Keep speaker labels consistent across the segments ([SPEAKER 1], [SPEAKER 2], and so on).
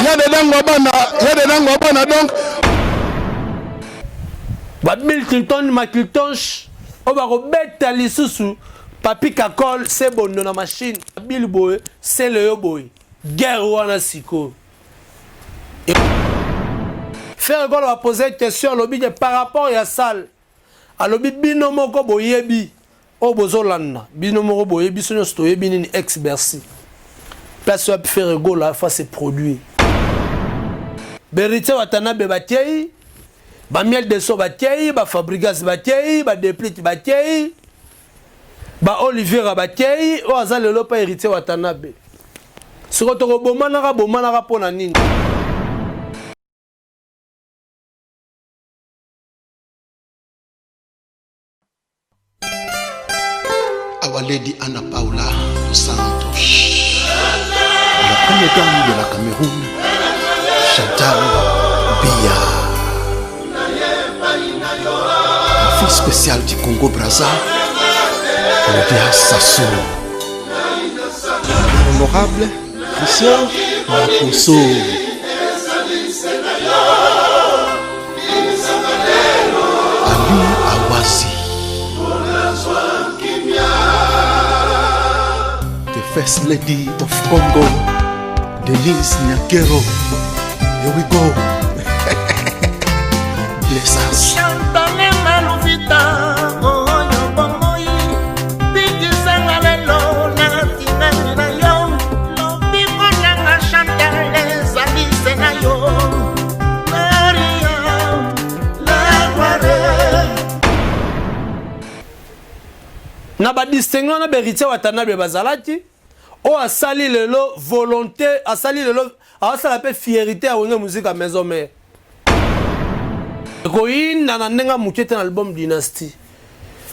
[SPEAKER 1] Ya de dango bana, ya de dango bana donc.
[SPEAKER 2] Ba Bill Clinton, Macintosh, oyo bakobeta lisusu Papi Kakol se bondo na machine. Bill boye, sele yo boye. Guerre wana sikoyo. Ferre Gola ba poser question alobi que par rapport ya salle alobi bino moko boyebi oyo bozolanda bino moko boyebi biso nyonso toyebi nini ex Bercy place wapi Ferre Gola fa se produire. Berite Watanabe bakei ba miel de son bakei ba Fabregas bakei ba Deplick bakei ba Oliviera bakei oyo aza lelo pa Héritier Watanabe siko tokobomanaka bomanaka mpo na nini?
[SPEAKER 1] Our Lady Anna Paula dos Santos, la première dame de la Cameroun, Chantal Biya, la fille spéciale du Congo Brazza, Claudia Sassou,
[SPEAKER 3] Honorable Christian Makoso.
[SPEAKER 1] Ali Awazi, the First Lady of Congo, Denise Nyakero. Here we go. Bless us.
[SPEAKER 4] Chantale Maluvita, oyo bomoi, bikisanga lelo na tingani na yo, lobiko nanga Chantal ezali se na yo, Maria la gloire.
[SPEAKER 2] Na ba distingue wana ba Héritier Watanabe bazalaki oyo asali lelo volonté asali lelo asala pe fierité ya Wenge Musica Maison Mère ekoyinda na ndenge ya moke te na album Dynastie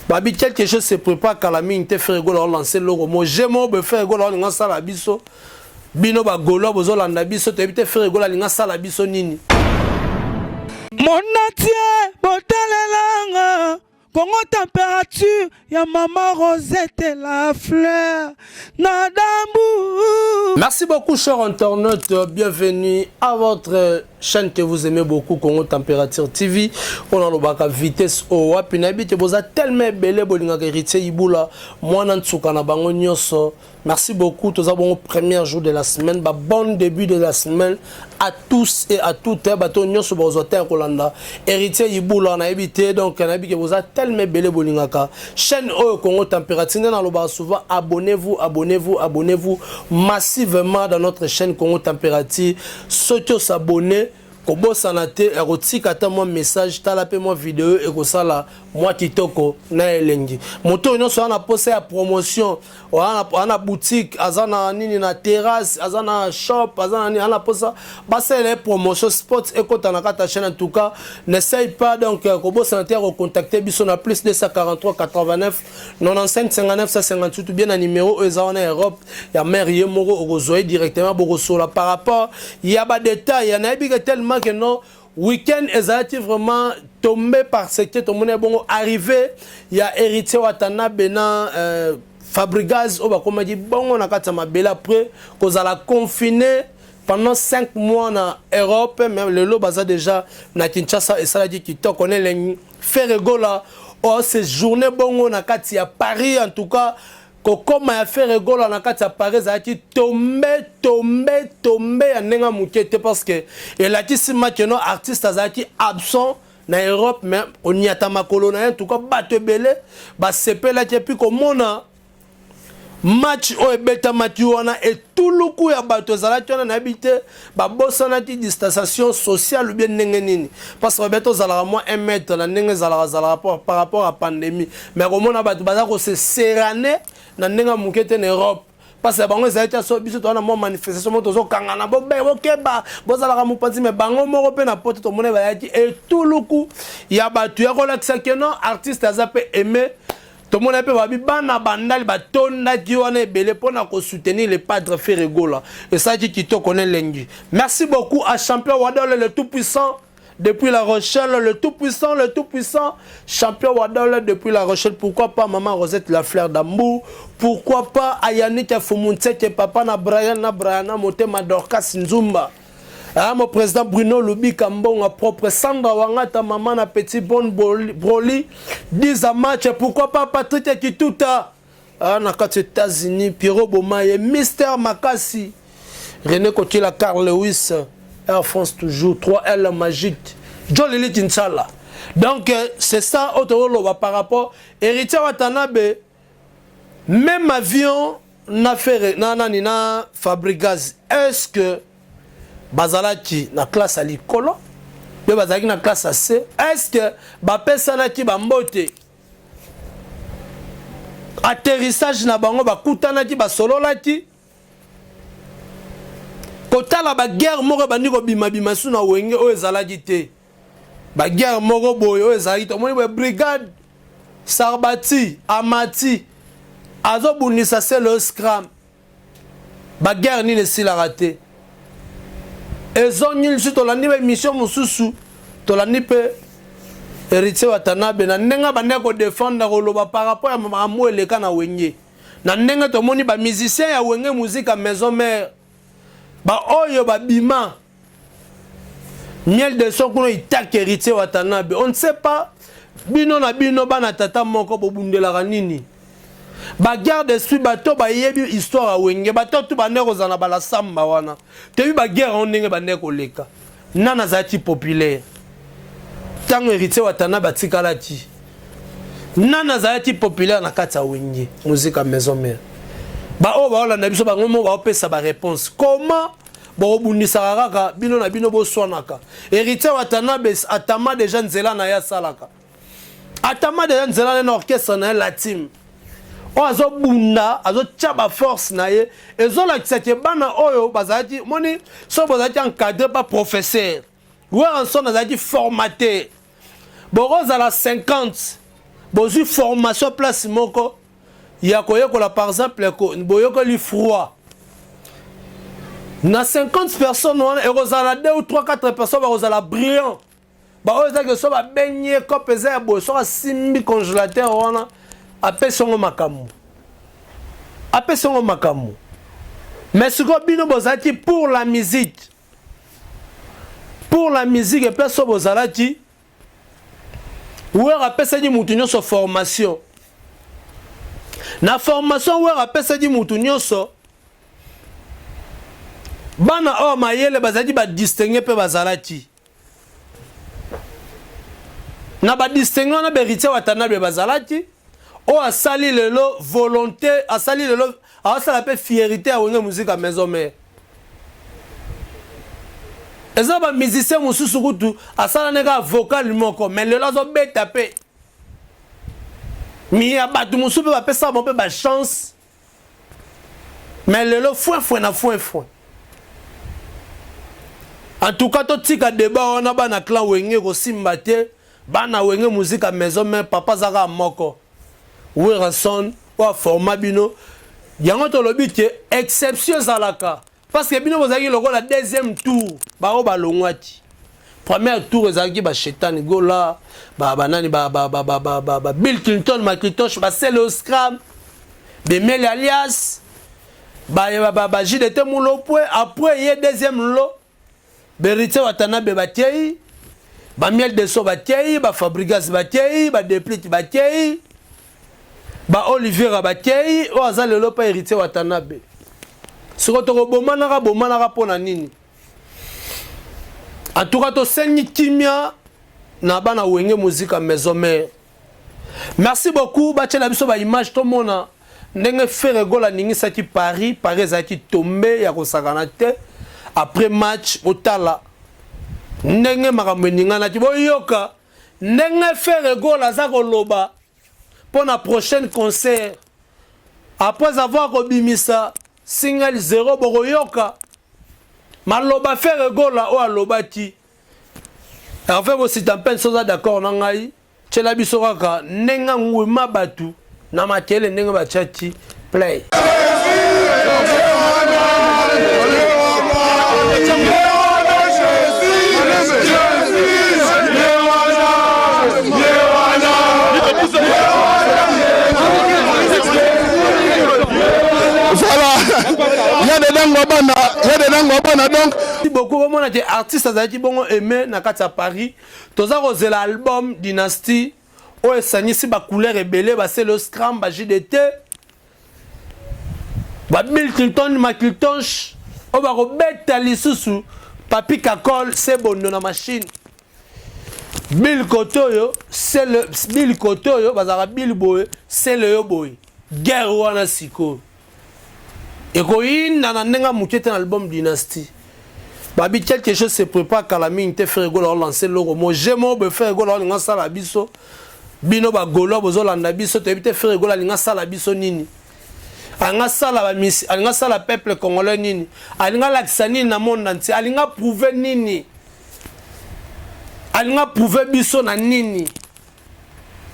[SPEAKER 2] babi quelque chose se prépare kala mingi te Ferre Gola olancer loko mo je mo be Ferre Gola olinga asala biso bino ba Gaulois bozolanda biso toyebi te Ferre Gola alinga asala biso nini.
[SPEAKER 5] Monatie botalelanga Congo température ya maman Rosette la fleur na dambu.
[SPEAKER 2] Merci beaucoup chers internautes, bienvenue à votre chaîne que vous aimez beaucoup Congo Température TV. On a lobaka vitesse o wapi na bite boza tellement ebele bolingaka héritier Ibula mwana nsuka na bango nyonso. Merci beaucoup. Tous bon premier jour de la semaine, ba bon début de la semaine à tous et à toutes. Bato nyonso bozwa te kolanda. Héritier Ibula na ebité donc na yebi que boza tellement ebele bolingaka. Chaîne oyo Congo Température na loba souvent abonnez-vous, abonnez-vous, abonnez-vous massivement dans notre chaîne Congo Température. Soki s'abonner kobosana te ya kotika ata mwa message tala mpe mwa video ekosala mwa kitoko na elengi moto oyo nyonso aza na posa ya promotion aza na boutique aza na nini na terrasse aza na shop aza na nini aza na posa basalela ye promotion sport ekota na kati ya chaîne en tout cas n'essaye pas donc kobosana te ya kocontacte biso na plus 243 89 95 59 158 ou bien na numéro oyo eza wana Europe ya mère ye moko okozwa ye directement bokosola par rapport ya ba détail ya nayebi ke tellement que non week-end ezalaki vraiment tombé parce que tomoni bongo arrivé ya Héritier Watanabe na Fabregas oyo bakomaki bongo na kati ya mabele après kozala confiné pendant 5 mois na Europe mais lelo baza déjà na Kinshasa esalaki kitoko na elengi Ferre Gola oyo séjourné bongo na kati ya Paris en tout cas kokoma ya Ferre Gola na kati ya Paris ezalaki tombe tombe tombe ya ndenge moke te parce que elakisi makeno artiste azalaki absent na Europe mais oniata makolo na ye en tout cas bato ebele basepelaki epuis komona match oyo ebetamaki wana etuluku ya bato ezalaki wana nayebi te babosanaki distanciation sociale ou bien ndenge nini parce que babe tozalaka mwa 1 mètre na ndenge ezalaka zalaka par rapport à pandémie mais komona bato baza kose serrane na ndenge ya moke te na Europe parce que bango ezali te so biso toza na mwa manifestation moko tozokangana bokeba bozalaka mopanzi me bango moko mpe na poto tomoni bayaki etuluku ya bato ya kolakisa keno artiste aza mpe aimé tomona mpe babi bana bandali batondaki wana ebele mpona kosoutenir le padre Ferre Gola esalaki kitoko na elengi. Merci beaucoup à champion Wadole le tout puissant. depuis La Rochelle, le tout-puissant, le tout-puissant, champion Wadol depuis La Rochelle. Pourquoi pas Maman Rosette La Fleur d'Ambour? Pourquoi pas Ayanik Fumuntseke, Papa na Brian, na Brian, Motema Dorcas Nzumba? Ah, mon président Bruno Lubi Kambonga propre, Sandra Wangata, maman na petit bon Broly, 10 à match. Pourquoi pas Patrick Kituta? Ah, na kati États-Unis, Pierrot Bomaye, Mister Makassi, René Kotila, Carl Lewis, Air France toujours, 3L magique, John Lili Kinsala. Donc, c'est ça, Otoro par rapport, Héritier Watanabe, même avion, na ferre, na nani, na Fabregas, est-ce que bazalaki na classe à likolo, pe bazalaki na classe à C, est-ce que bapesanaki bambote? Atterrissage na bango bakutanaki, basololaki, kotala ba guerre moko bandi kobima-bima su na Wenge oyo ezalaki te, ba guerre moko boye oyo ezalaki te. Omoni boye brigade Sarbati Amati azobundisa Sele Scram, ba guerre nini esilaka te, ezongi lisusu. Tolandi ba émission mosusu, tolandi mpe Héritier Watanabe na ndenge abandaki kodefendre, koloba par rapport ya makambo eleka na Wenge, na ndenge tomoni bamusicien ya Wenge Musica Maison Mère baoyo babima miel de son kuna itake Héritier Watanabe. On ne sait pas, bino na bino bana tata moko bobundelaka nini, baguerre d'esprit. Bato bayebi histoire ya Wenge, bato tu bande kozala na balasamba wana, toyebi baguerre yango ndenge bande koleka, nani azalaki populaire ntango Héritier Watanabe atikalaki, nani azalaki populaire na kati ya Wenge Musica Maison Mère. Baoyo baolanda biso, bango mo baopesa baréponse. Comment bokobundisaka kaka bino na bino, boswanaka? Héritier Watanabe atama déjà nzela na ye, asalaka, atama déjà nzela na ye na orchestre na ye, la team oyo azobunda, azotia baforce na ye. Ezolakisa ke bana oyo bazalaki, moni soki bozalaki encadré pa professeur Werrason, azalaki formateur, bokozala 50, bozwi formation place moko ya koyekola. Par exemple, boyekoli froid na 50 personnes wana, ekozala 2 ou 3, 4 personnes bakozala brillant, baoyo ezaki so babengi ye cope eza ya boye, soki asimbi congélateur wana, apesi yango makambo, apesi yango makambo. Mais sikoyo bino bozalaki pour la musique, pour la musique epe so bozalaki, Wera apesaki mutu nyonso formation. Na formation Wera apesaki mutu nyonso, bana oyo mayele bazalaki badistingue mpe bazalaki na badistingue wana. Héritier Watanabe bazalaki oyo asali lelo volonté, asali lelo, aosala mpe fierté ya Wenge Musica Maison Mère. Eza bamusicien mosusu kutu asala ne kaka vocal moko, mais lelo azobeta mpe mi ya bato mosusu mpe bapesaka bango mpe bachance, mais lelo foin na foin. En tout cas, totika débat wana. Bana clan Wenge kosimba te, bana Wenge Musica Maison Mère, papa azaka moko, Werrason, oyo aforma bino. Yango tolobi ke exception ezalaka, parce que bino bozalaki lokola deuxième tour, bango balongwaki. Première tour ezalaki bashetani Gola, banani, Bill Clinton, Macintosh, basele Oscram, bemeli alias baJDT Mulopwe. Après ye deuxième lot, Héritier Watanabe batiei, bamiel de so batiei, baFabregas batiei, baDeplick batiei, baOlivera batiei, oyo aza lelo mpa Héritier Watanabe. Sikoyo tokobomanaka bomanaka mpo na nini? En tout cas, tosengi kimia na bana Wenge Musica Maison Mère. Merci beaucoup. Batiela biso baimage, tomona ndenge Ferre Gola aningisaki Paris. Paris ezalaki tombe ya kosakana te après match. Otala ndenge makambo eninganaki, boyoka ndenge Ferre Gola aza koloba mpo na prochaine concert après avoir kobimisa single 0. Bokoyoka maloba Ferre Gola oyo alobaki. Hervé Bosita mpe soza d'accord na ngai, tiela biso kaka ndenge ngwima bato na makele, ndenge batiaki play.
[SPEAKER 6] bana ya denango bana donc
[SPEAKER 2] beaucoup bomona te artiste azalaki bongo aimé na kati ya Paris. Toza kozela album Dynastie oyo esangisi bacouleur ebele, basele scram, ba JDT, ba Bill Clinton, Maclintosh oyo bakobeta lisusu Papi Kakol sebondo na machine. Bill kote oyo sele, Bill kote oyo bazalaka Bill boye, sele yo boye, guerre wana sikoyo ekoyinda na ndenge moke te na album Dynastie. Babi quelque chose se prépare kala mingi te. Ferre Gola olance loko mo je mo boye. Ferre Gola olinga asala biso, bino bagaulois bozolanda biso, toyebi te Ferre Gola alinga asala biso nini, alinga asala bamisi, alinga asala peuple congolais nini, alinga alakisa nini na monde entier, alinga prouve nini, alinga prouve biso na nini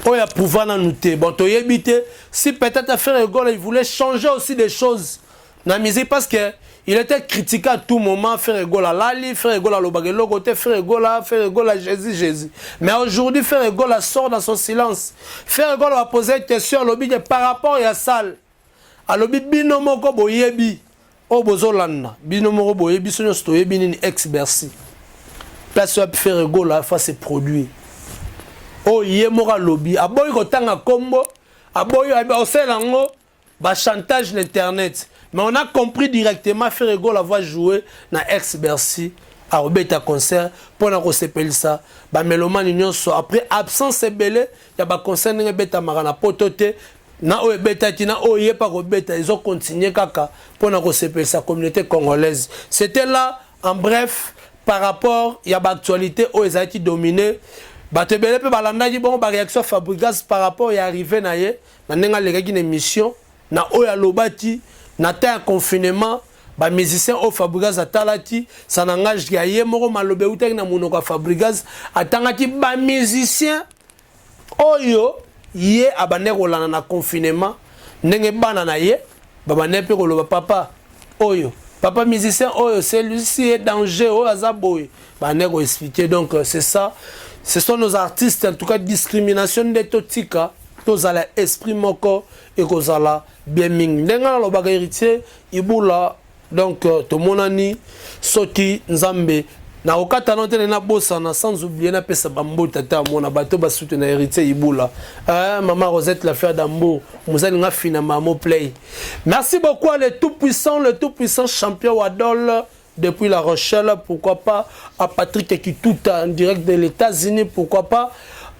[SPEAKER 2] oyo aprouva nanu te. Bon, toyebi te si peut-être Ferre Gola, il voulait changer aussi des choses na musique, parce que il était critiqué à tout moment. Ferre Gola lali, Ferre Gola alobaka eloko te, Ferre Gola, Ferre Gola, Jésus, Jésus. Mais aujourd'hui, Ferre Gola sort dans son silence. Ferre Gola va poser une question, alobi que par rapport ya salle, alobi bino moko boyebi oyo bozolanda, bino moko boyebi, biso nyonso toyebi nini ex Bercy, place wapi Ferre Gola fa se produire. Oyo ye moko alobi, aboyi kotanga nkombo, aboyi osala yango bachantage na internet, mais on a compris directement, Ferre Gola va jouer na ex Bercy, akobeta concert mpona kosepelisa bamélomane nyonso après absence ebele ya baconcert ndenge ebetamaka na poto te. Na oyo ebetaki, na oyo ye mpa kobeta, ezocontinue kaka mpona kosepelisa communauté congolaise. C'était là en bref par rapport ya baactualité oyo ezalaki dominé. Bato ebele mpe balandaki bongo baréaction Fabregas par rapport ya arrivé na ye, na ndenge alekaki na émission, na oyo alobaki na temps ya confinement, bamusicien oyo Fabregas atalaki. Ça n'engage ya ye moko, maloba eutaki na monoko ya Fabregas, atangaki bamusicien oyo ye abandaki kolanda na confinement, ndenge bana na ye babandaki mpe koloba: "Papa oyo, papa musicien oyo, celui-ci est danger, oyo aza boye." Bandaki koexpliquer. Donc c'est ça, ce sont nos artistes. En tout cas, discrimination nde totika, tozala esprit moko, ekozala bien mingi. Ndenge nalobaka, Héritier Ibula, donc tomonani soki Nzambe nakokata no te, nabosana, sans oublier napesa bambote te amona bato basutu na Héritier Ibula, mama Rosette, l'affaire d'Ambour, mozali nga fina mamo play. Merci beaucoup à le tout puissant, le tout puissant champion Wadol depuis La Rochelle, pourquoi pas à Patrick Kituta en direct de l'États-Unis, pourquoi pas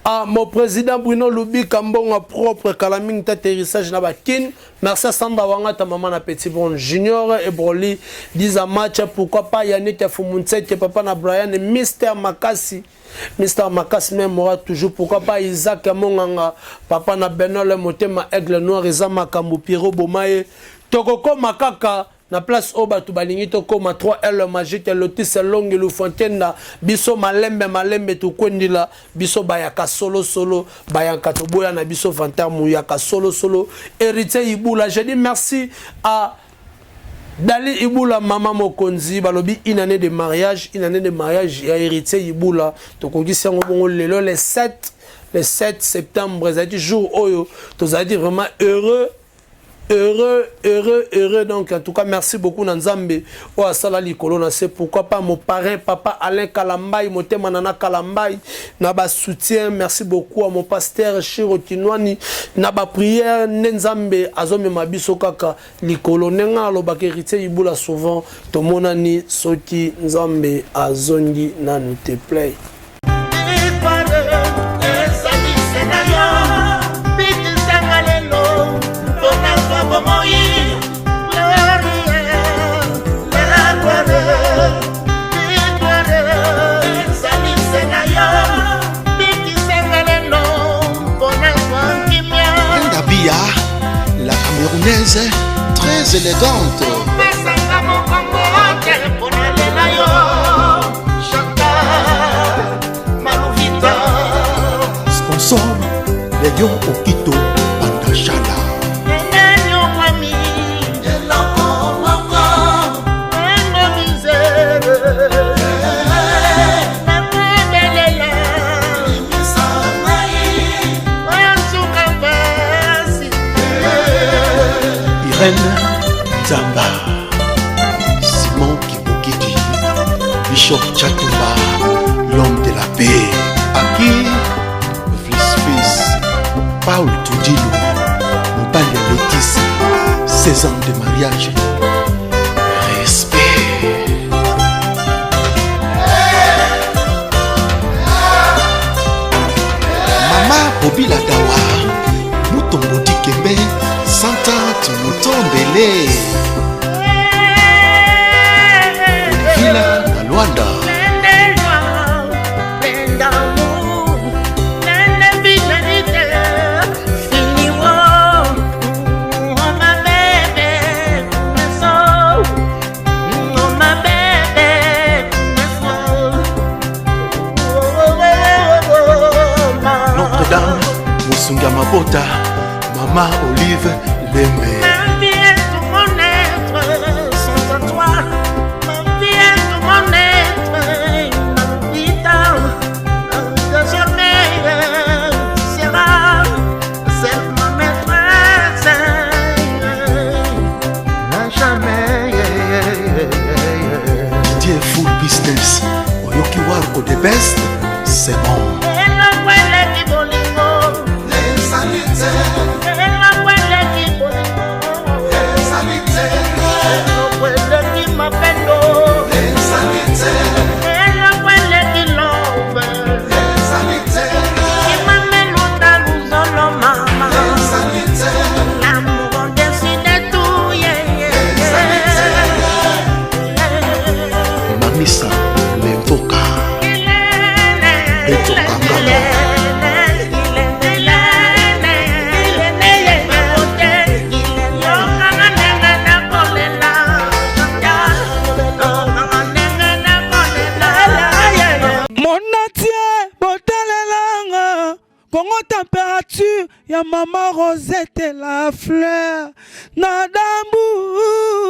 [SPEAKER 2] à mon président Bruno Lubi Kambonga propre Kalaming atterrissage na Bakin. Merci à Sandra Wanga, ta maman na Petit Bon Junior et Broly Diza Match, pourquoi pas Yannick Fumuntsete, papa na Brian et Mister Makasi. Mister Makasi même aura toujours, pourquoi pas Isaac Monganga, papa na Benol Motema Aigle Noir, Eza Makambu Piro Bomaye, Tokoko Makaka na place oyo bato balingi tokóma. 3 L magique lotis elongi lufontienda biso malembe malembe, tokwendila biso bayaka solosolo, bayaka toboya na biso vanter muyaka solosolo. Héritier Ibula, je dis merci à Dali Ibula, mama mokonzi. Balobi une année de mariage, une année de mariage ya Héritier Ibula, tokokisi yango bongo lelo le 7, le 7 septembre. Ezalaki jour oyo tozalaki vraiment heureux, heureux, heureux, heureux. Donc en tout cas, merci beaucoup na Nzambe oyo asala likolo na se. Pourquoi pas mon parrain, papa Alain Kalambai, motema nana Kalambai, na basoutien. Merci beaucoup à mon pasteur Shiro Kinwani na baprière. Nde Nzambe azomema biso kaka likolo. Ndenge alobaka, Héritier Ibula souvent, tomonani soki Nzambe azongi nanu te. Play.
[SPEAKER 4] Ezalise na yo, bikisanga lelo mpona zwa bomoi. Gloria, la gloire, victoire. Ezalise na yo, bikisanga lelo mpona zwa kimia.
[SPEAKER 3] Brenda Bia, la Camerounaise, très élégante.
[SPEAKER 4] Opesanga mokongo te mpona lela yo, Chantal Maluvita.
[SPEAKER 1] Sponsor Léon Okito Bandachala.
[SPEAKER 4] Enenyokwami eloko moko engo misère nakobelela limisa ngai oyo nsuka pasi.
[SPEAKER 1] Irène Zamba. Bishop Chatumba, l'homme de la paix. Aki, Fils Fils, Paul Tudilu, mobali ya Letisi, 16 ans de mariage. Respect. Mama Bobila Dawa, Mutombo Dikembe, Santa Tumutombele. Villa na Luanda. Notre-Dame, mosungi ya mabota, Mama Olive Lembe.
[SPEAKER 4] Ma vie est tout mon être, sans toi. Ma vie est tout mon être, ma vie désormais sera celle ma maîtresse.
[SPEAKER 3] À jamais.
[SPEAKER 1] Didier Full Business, oyoki Warko the best, c'est bon.
[SPEAKER 4] Eloko eleki bolingo, eloko eleki bolingo, eloko eleki mapendo, eloko eleki love. Imameluta luzolo mama. L'amour décide tout, yeah.
[SPEAKER 1] Mamisa Lempoka, Etokangama.
[SPEAKER 5] Monatie botalelanga Kongo température ya mama Rosette la fleur na dambu.